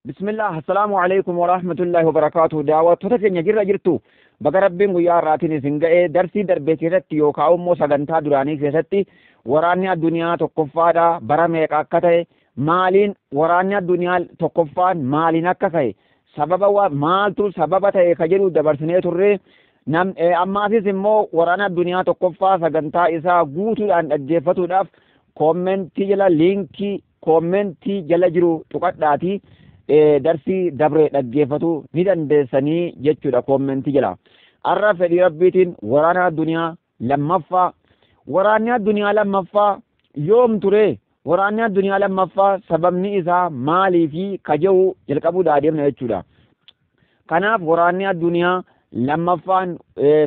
Bismillah, assalaamu alaikum wa rahmatullahi wa barakaatuh. Daawwattoota keenya jirra jirtu, baga Rabbiin guyyaa har'aatiin isin ga'ee. Darsii darbe keessatti yookaan immoo sagantaa duraanii keessatti waraanni addunyaa tokkoffaadha, bara meeqa akka ta'e, maaliin waraanni addunyaa tokkoffaan maaliin akka ka'e, sababa maaltu sababa ta'e ka jedhu dabarsinee turre. Nam ammaasis immoo waraana addunyaa tokkoffaa sagantaa isaa guutuudhaan dhaggeeffatuudhaaf koommentii jala, liinkii koommentii jala jiru tuqadhaatii darsii dabre dhaggeeffatu ni dandeessanii jechuudha koommentii jala. Har'a fedhii Rabbiitiin waraana addunyaa lammaffaa. Waraanni addunyaa lammaffaa yoom ture? Waraanni addunyaa lammaffaa sababni isaa maalii fi kaja'u jalqabuudhaa deemna jechuudha. Kanaaf waraanni addunyaa lammaffaan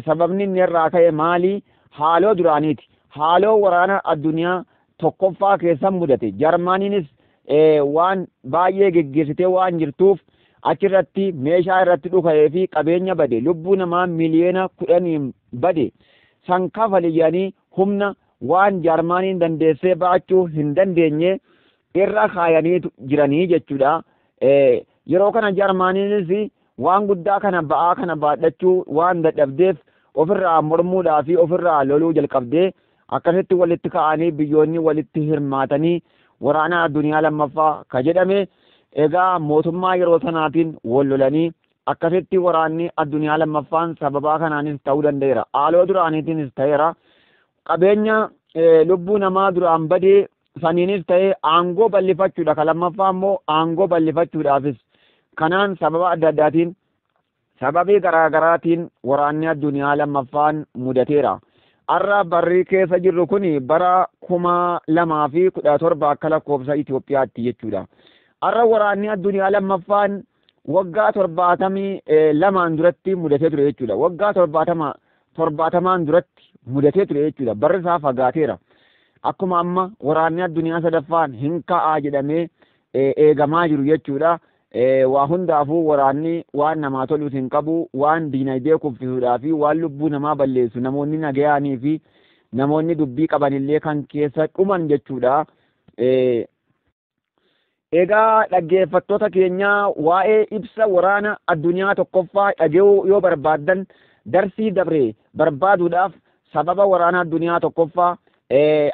sababni inni irraa ka'e maali? Haaloo duraaniiti. Haaloo waraana addunyaa tokkoffaa keessa mudate. Jarmaaniinis waan baay'ee geggeessitee waan jirtuuf achirratti meeshaa irratti dhuka'ee fi qabeenya bade, lubbuu namaa miliyoona 10n bade san kafali jedhanii humna waan Jaarmaaniin dandeessee baachuu hin dandeenye irra kaayanii jiranii jechuudha. Yeroo kana Jaarmaaniinis waan guddaa kana, ba'aa kana baadhachuu waan dadhabdeef ofirraa mormuudhaa fi ofirraa loluu jalqabdee, akkasitti walitti ka'anii biyyoonni walitti hirmaatanii waraana addunyaa lammaffaa ka jedhame. Egaa mootummaa yeroo sanaatiin wal lolanii akkasitti waraanni addunyaa lammaffaan sababaa kanaanis ta'uu danda'eera. Haaloo duraaniitiinis ta'eera. Qabeenya lubbuu namaa duraan badee saniinis ta'ee aangoo bal'ifachuudha. Ka lammaffaa immoo aangoo bal'ifachuudhaafis kanaan sababa adda addaatiin, sababii garaa garaatiin waraanni addunyaa lammaffaan mudateera. Har'a barri keessa jirru kun bara 2017 akka lakkoofsa Itoophiyaatti jechuudha. Har'a waraanni addunyaa lammaffaan waggaa 72n duratti mudatee ture jechuudha. Waggaa 70n duratti mudatee ture jechuudha. Barri isaa fagaateera. Akkuma amma waraanni addunyaa sadaffaan hin ka'aa jedhamee eegamaa jiru jechuudha. Waa hundaafuu waraanni waan namaa toluus hin qabu, waan diinagdee kuffisuudhaa fi waan lubbuu namaa balleessu, namoonni nagayaanii fi namoonni dubbii qabanillee kan keessa dhuman jechuudha. Egaa dhaggeeffattoota keenyaa, waa'ee ibsa waraana addunyaa tokkoffaa dhaga'uu yoo barbaaddan, darsii dabre barbaaduudhaaf, sababa waraana addunyaa tokkoffaa,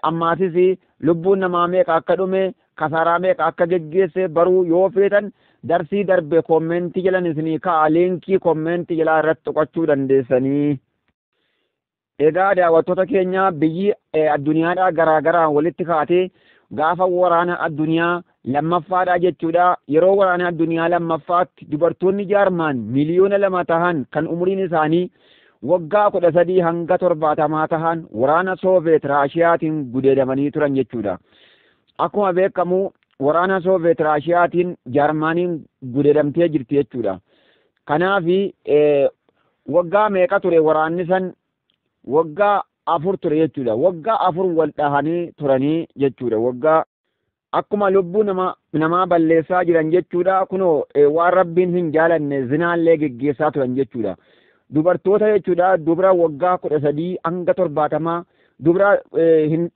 ammaasis lubbuun namaa meeqa akka dhume, kasaaraa meeqa akka geggeesse baruu yoo feetan, darsii darbe koommentii jalan isinii ka'a, liinkii koommentii jalaa irratti tuqachuu dandeessanii. Egaa daawwattoota keenya, biyyi addunyaadhaa garaa garaan walitti kaatee gaafa waraana addunyaa lammaffaadha jechuudha. Yeroo waraana addunyaa lammaffaatti dubartoonni Jaarmaan miliyoona 2 tahan kan umuriin isaanii waggaa 13 hanga 70 tahan waraana Sooviyeet Raashiyaatiin gudeedamanii turan jechuudha. Akkuma beekamu waraana Sooviyeet Raashiyaatiin Jaarmaaniin gudeedamtee jirti jechuudha. Kanaaf waggaa meeqa ture waraanni san? Waggaa 4 ture jechuudha. Waggaa 4 wal dhahanii turanii jechuudha. Waggaa akkuma lubbuu namaa balleessaa jiran jechuudha. Kunoo waan Rabbiin hin jaalanne zinaallee geggeessaa turan jechuudha. Dubartoota jechuudha, dubra waggaa 13 hanga 70, dubra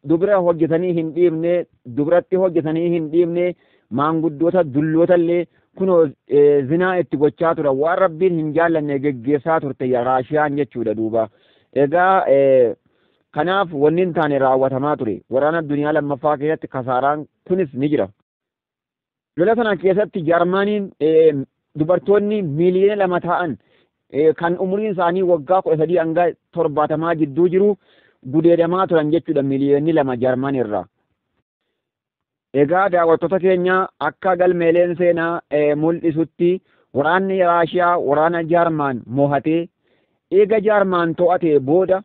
dubra hojjetanii hin dhiibne, dubratti hojjetanii hin dhiibne, maanguddoota dulloota illee kunoo zinaa itti gochaa turan, waan Rabbiin hin jaallanne geggeessaa turte Raashiyaan jechuudha duuba. Egaa kanaaf wanni hin taane raawwatamaa ture. Waraana addunyaa lammaffaa keessatti kasaaraan kunis ni jira. Lola sana keessatti Jaarmaaniin dubartoonni miliyoona 2 ta'an kan umuriin isaanii waggaa 13 hanga 70 jidduu jiru gudeedamaa turan jechuudha, miliyoonni 2 Jaarmaan irraa. Egaa daawwattoota keenya, akka galmeeleen seenaa mul'isutti waraanni Raashiyaa waraana Jaarmaan mohatee, eega Jaarmaan to'atee booda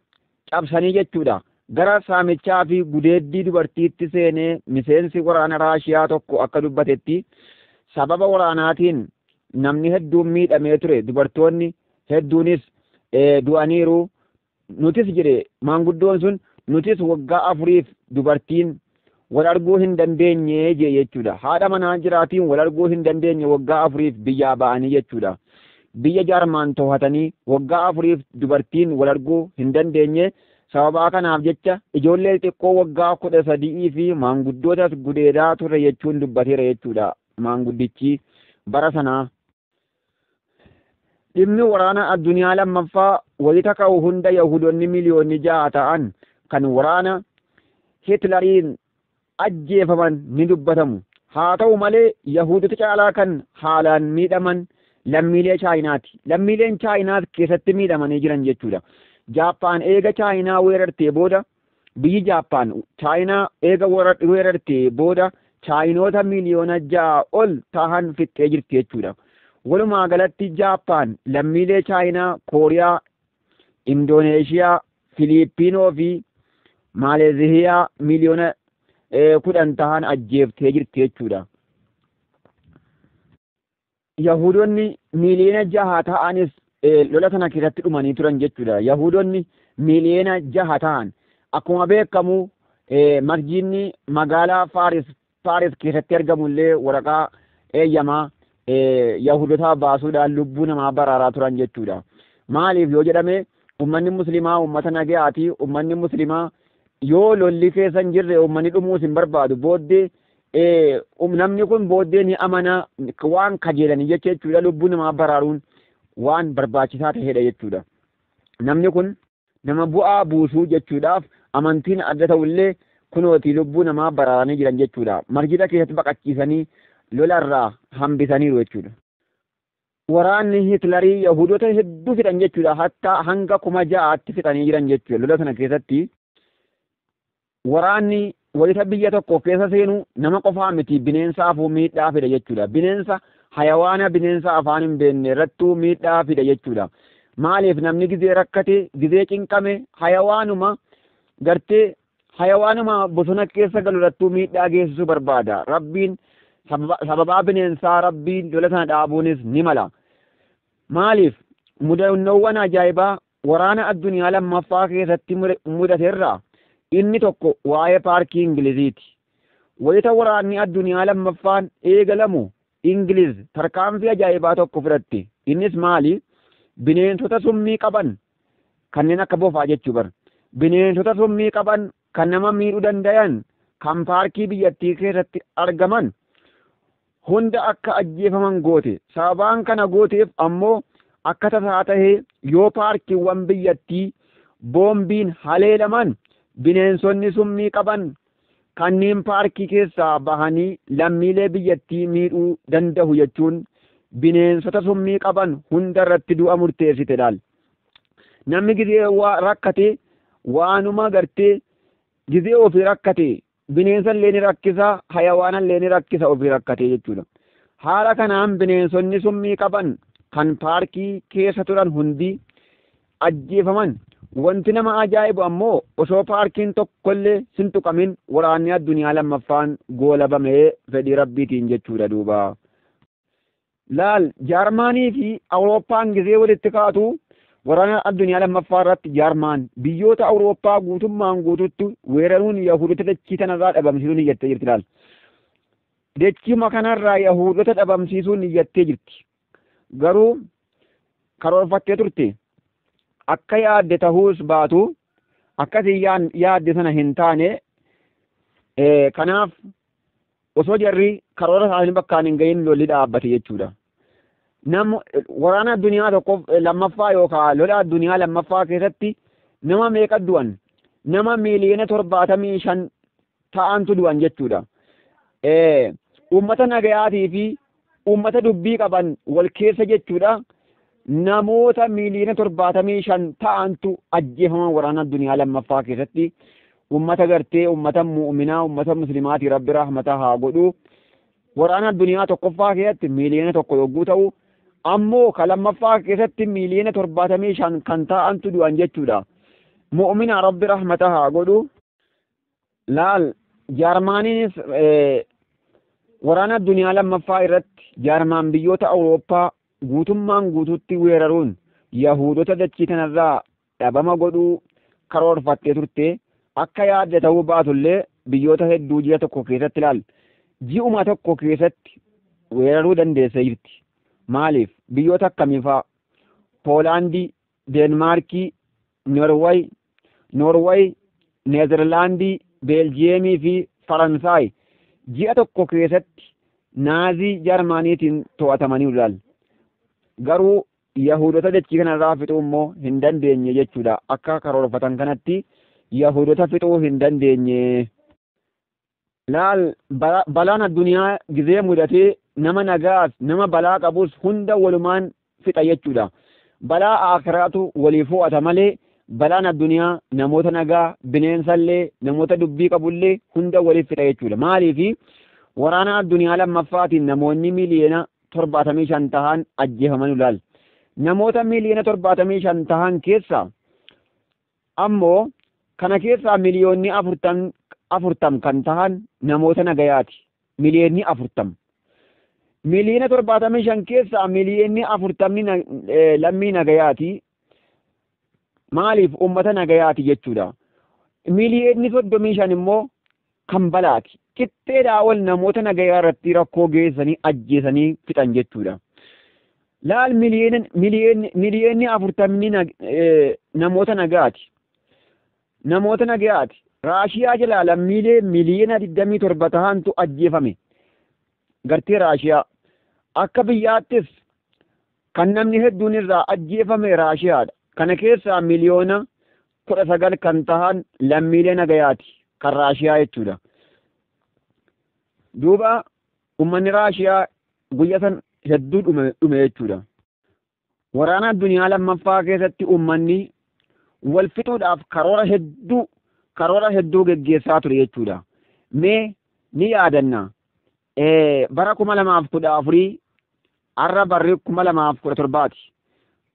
cabsanii jechuudha. Gara saamichaa fi gudeeddii dubartiitti seenee. Miseensi waraana Raashiyaa tokko akka dubbatetti, sababa waraanaatiin namni hedduun miidhamee ture, dubartoonni hedduunis du'aniiru. Nutis, jedhe maanguddoon sun, nutis waggaa 4f dubartiin wal arguu hin dandeenye jee jechuudha. Haadha manaa jiraatiin wal arguu hin dandeenye waggaa 4f biyyaa ba'anii jechuudha. Biyya Jaarmaan to'atanii waggaa 4f dubartiin wal arguu hin dandeenye. Sababaa kanaaf jecha ijoollee xixiqqoo waggaa 13 fi maanguddootas gudeedaa turre jechuun dubbateera jechuudha maanguddichi. Bara sanaa dhimmi waraana addunyaa lammaffaa wayita ka'u hunda Yahudonni miliyoonni 6 ta'an kan waraana Hitlariin ajjeefaman ni dubbatamu. Haa ta'u malee Yahudota caalaa kan haalaan miidhaman lammiilee Chaayinaati. Lammiileen Chaayinaas keessatti miidhamanii jiran jechuudha. Jaappaan eega Chaayinaa weerartee booda, biyyi Jaappaan Chaayinaa eega weerartee booda Chaayinoota miliyoona 6 ol tahan fixxee jirti jechuudha. Walumaa galatti Jaappaan lammiilee Chaayinaa, Kooriyaa, Indooneeshiyaa, Filiippiinoo fi Maaleeziyaa miliyoona 10 tahan ajjeeftee jirti jechuudha. Yahudonni miliyoona 6 ta'anis lola sana keessatti dhumanii turan jechuudha. Yahudonni miliyoona 6 ta'an akkuma beekamu masjiidni magaalaa Faaris keessatti argamu illee waraqaa eeyyamaa Yahudotaa baasuudhaan lubbuu namaa baraaraa turan jechuudha. Maaliif yoo jedhame ummanni muslimaa ummata nagayaati. Ummanni muslimaa yoo lolli keessa hin jirre ummanni dhumuus hin barbaadu. Booddee namni kun booddee ni amana waan kajeelanii jecha jechuudha. Lubbuu namaa baraaruun waan barbaachisaa ta'edha jechuudha. Namni kun nama bu'aa buusuu jechuudhaaf amantiin adda ta'ullee kunooti lubbuu namaa baraaranii jiran jechuudha. Masjida keessatti baqachiisanii lolarraa hambisaniiru jechuudha. Waraanni Hitlarii Yahudota hedduu fixan jechuudha. Hatta hanga 6,000tti fixanii jiran jechuudha. Lola sana keessatti waraanni wayita biyya tokko keessa seenu nama qofaa miti bineensaafuu miidhaa fida jechuudha. Bineensa hayawaana bineensa afaan hin beekne irrattuu miidhaa fida jechuudha. Maaliif namni gizee rakkate, gizee cinqame, hayawaanuma gartee hayawaanuma bosona keessa galu irrattuu miidhaa geessisuu barbaada. Rabbiin sababaa bineensaa Rabbiin lola sana dhaabuunis ni mala. Maaliif mudannoowwan ajaa'ibaa waraana addunyaa lammaffaa keessatti mudateerraa inni tokko waa'ee paarkii Ingiliziiti. Wayita waraanni addunyaa lammaffaan eegalamu Ingiliz tarkaanfii ajaa'ibaa tokko fudhatte. Innis maali? Bineensota summii qaban kanneen akka bofaa jechuu bara. Bineensota summii qaban kan nama miidhuu danda'an kan paarkii biyyattii keessatti argaman hunda akka ajjeefaman goote. Sababaan kana gooteef ammoo akka tasaa tahee yoo paarkiiwwan biyyattii boombiin haleelaman bineensonni summii qaban kanneen paarkii keessaa bahanii lammiilee biyyattii miidhuu danda'u jechuun bineensota summii qaban hunda irratti du'a murteessite laal. Namni gizee waa rakkate waanuma gartee gizee ofii rakkate bineensa illee ni rakkisa, hayawaana illee ni rakkisa ofii rakkate jechuudha. Haala kanaan bineensonni summii qaban kan paarkii keessa turan hundi ajjeefaman. Wanti nama ajaa'ibu ammoo osoo paarkiin tokkollee hin tuqamin waraanni addunyaa lammaffaan goolabamee fedhii Rabbiitiin jechuudha duuba. Laal Jaarmaanii fi Awurooppaan gizee walitti kaatu waraana addunyaa lammaffaa irratti Jaarmaan biyyoota Awurooppaa guutummaan guututti weeraruun Yahudota dachii tanarraa dhabamsiisuun iyyattee jirti laal. Dachuma kanarraa Yahudota dhabamsiisuun iyyattee jirti. Garuu karoorfattee turte. Akka yaadde tahuus baatu akkasii yaadde sana hin taane, kanaaf osoo jarri karoora isaanii bakkaan hin gahin lolli dhaabbate jechuudha. Nam waraana addunyaa tokko lammaffaa yookaan lola addunyaa lammaffaa keessatti nama meeqa du'an? Nama miliyoona 75 ta'antu du'an jechuudha. Uummata nagayaatii fi uummata dubbii qaban wal keessa jechuudha. Namoota miliyoona 75 ta'antu ajjeefaman waraana addunyaa lammaffaa keessatti. Uummata gartee uummata mu'uminaa uummata muslimaatii Rabbi rahmata haa godhu. Waraana addunyaa tokkoffaa keessatti miliyoona 1 yogguu ta'u ammoo ka lammaffaa keessatti miliyoona 75 kan ta'antu du'an jechuudha. Mu'umina Rabbi rahmata haa godhu. Laal Jaarmaaniinis waraana addunyaa lammaffaa irratti Jaarmaan biyyoota Awurooppaa guutummaan guutuutti weeraruun Yahudota dachii kanarraa dhabama godhuu karoorfattee turte. Akka yaadde ta'uu baatullee biyyoota hedduu ji'a tokko keessatti ilaal. Ji'uma tokko keessatti weeraruu dandeessee jirti. Maaliif? Biyyoota akkamii fa'aa? Poolaandii, Deenmaarkii, Noorway, Neezerlaandii, Beeljiyeemii fi Faransaay ji'a tokko keessatti Naazii Jarmaaniitiin to'atamanii ilaal. Garuu Yaahudota dachii kanarraa fixuu immoo hin dandeenye jechuudha. Akka karoorfatan kanatti Yaahudota fixuu hin dandeenye. Laal, balaan addunyaa gizee mudatee nama nagaas nama balaa qabus hunda walumaan fixa jechuudha. Balaa aakhiraatu walii fo'ata malee balaan addunyaa namoota nagaa, bineensallee, namoota dubbii qabullee hunda waliif fixa jechuudha. Maaliifi waraana addunyaa lammaffaatiin namoonni 75 miiliyoona tahan ajjeefaman ilaal. Namoota 75 miiliyoona tahan keessa ammoo kana keessaa 40 miiliyoonni kan tahan namoota nagayaati. 40 miiliyoonni. 75 miiliyoona keessaa 40 miiliyoonni lammii nagayaati. Maaliif uummata nagayaati jechuudha. 35 miiliyoonni immoo kan balaati. Qixxeedhaa ol namoota nagayaa irratti rakkoo geessanii ajjeesanii fixan jechuudha. Laal, 40 miiliyoonni namoota nagaati. Namoota nagayaati. Raashiyaa jalaa lammiilee 27 miiliyoona tahantu ajjeefame. Gartee Raashiyaa. Akka biyyaattis kan namni hedduun irraa ajjeefame Raashiyaadha. Kana keessaa 19 miiliyoona kan tahan lammiilee nagayaati. Kan Raashiyaa jechuudha. Duuba uummanni Raashiyaa guyyaa san hedduu dhume jechuudha. Waraana addunyaa lammaffaa keessatti uummanni wal fixuudhaaf karoora hedduu geggeessaa ture jechuudha. Mee ni yaadanna. Bara 2014, har'a barri 2017ti.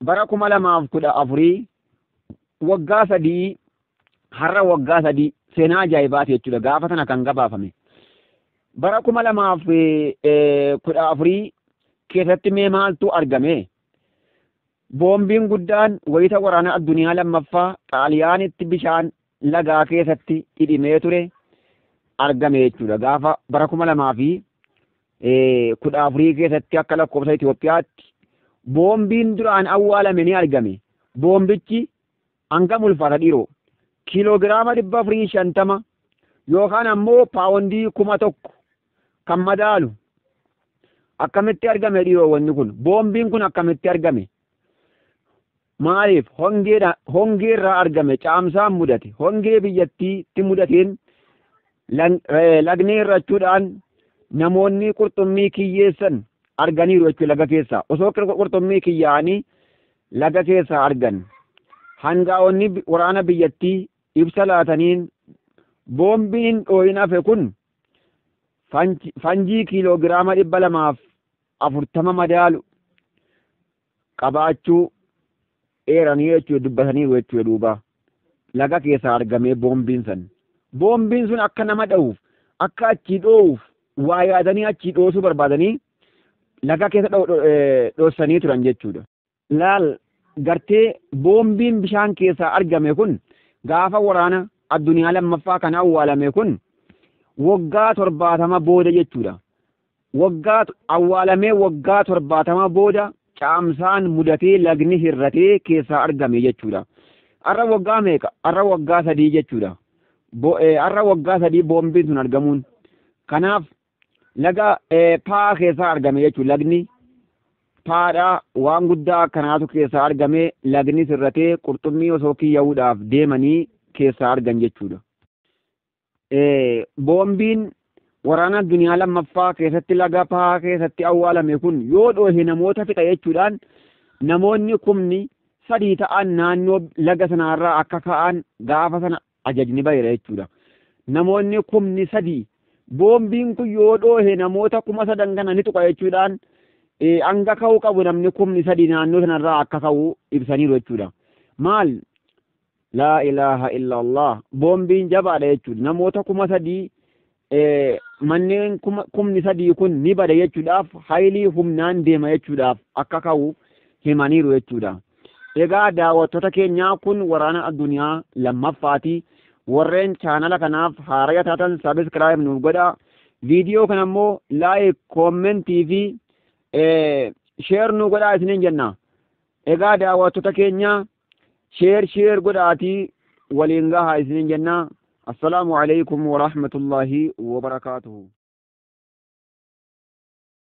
Bara 2014 waggaa 3, har'a waggaa 3, seenaa ajaa'ibaati jechuudha gaafa sana kan gabaafame. Bara 2014 keessatti mee maaltu argame? Boombiin guddaan wayita waraana addunyaa lammaffaa Xaaliyaanitti bishaan lagaa keessatti dhidhimee ture argame jechuudha. Gaafa bara 2014 keessatti akka lakkoofsa Itoophiyaatti boombiin duraan awwaalame ni argame. Boombichi hangam ulfaata dhiiroo? 450 kiiloogiraama yookaan ammoo 1000 paawondii kan madaalu akkamitti argame dhiiroo wanni kun? Boombiin kun akkamitti argame? Maaliif hongeerraa argame? Caamsaan mudate, hongee biyyattiitti mudateen lagni hir'achuudhaan namoonni qurxummii kiyyeessan arganiiru jechuudha laga keessaa. Osoo qurxummii kiyyaa'anii laga keessaa argan. Hangaa'onni waraana biyyattii ibsa laataniin boombiin hin dhoohin hafe kun fanjii 240 kiiloogiraama madaalu qabaachuu eeranii jechuudha, dubbataniiru jechuudha duuba. Laga keessaa argamee boombiin san. Boombiin sun akka nama dha'uuf, akka achii dhoo'uuf waa yaadanii achii dhoosuu barbaadanii laga keessa dhoossanii turan jechuudha. Laal, gartee boombiin bishaan keessaa argame kun gaafa waraana addunyaa lammaffaa kan awwaalame kun waggaa 70 booda jechuudha. Waggaa awwaalamee waggaa 70 booda caamsaan mudatee lagni hirratee keessaa argame jechuudha. Har'a waggaa meeqa? Har'a waggaa 3 jechuudha. Har'a waggaa 3 boombiin sun argamuun. Kanaaf laga paa keessaa argame jechuudha. Lagni paadhaa waan guddaa akkanaatu keessaa argame, lagni sirratee qurxummii osoo kiyya'uudhaaf deemanii keessaa argan jechuudha. Boombiin waraana addunyaa lammaffaa keessatti laga paa keessatti awwaalame kun yoo dhoohe namoota fixa jechuudhaan namoonni 3,000 ta'an naannoo laga sanaarraa akka ka'an gaafa sana ajajni baheera jechuudha. Namoonni 3,000 boombiin kun yoo dhoohe namoota 3,000 kana ni tuqa jechuudhaan hanga ka'uu qabu namni 3,000 naannoo sanarraa akka ka'u ibsaniiru jechuudha. Maal, laa ilaaha illallah, boombiin jabaadha jechuudha. Namoota 3,000, manneen 3,000 kun ni bada jechuudhaaf haayilii humnaan deema jechuudhaaf akka ka'u himaniiru jechuudha. Egaa daawwattoota keenyaa, kun waraana addunyaa lammaffaati. Warreen chaanala kanaaf haaraya taatan subscribe nuuf godhaa. Viidiyoo kana immoo like, comment fi share nu godhaa isiniin jenna. Egaa daawwattoota keenya, share share godhaatii waliin gahaa isiniin jenna. Assalaamu alaikum wa rahmatullahi wa barakaatuhu.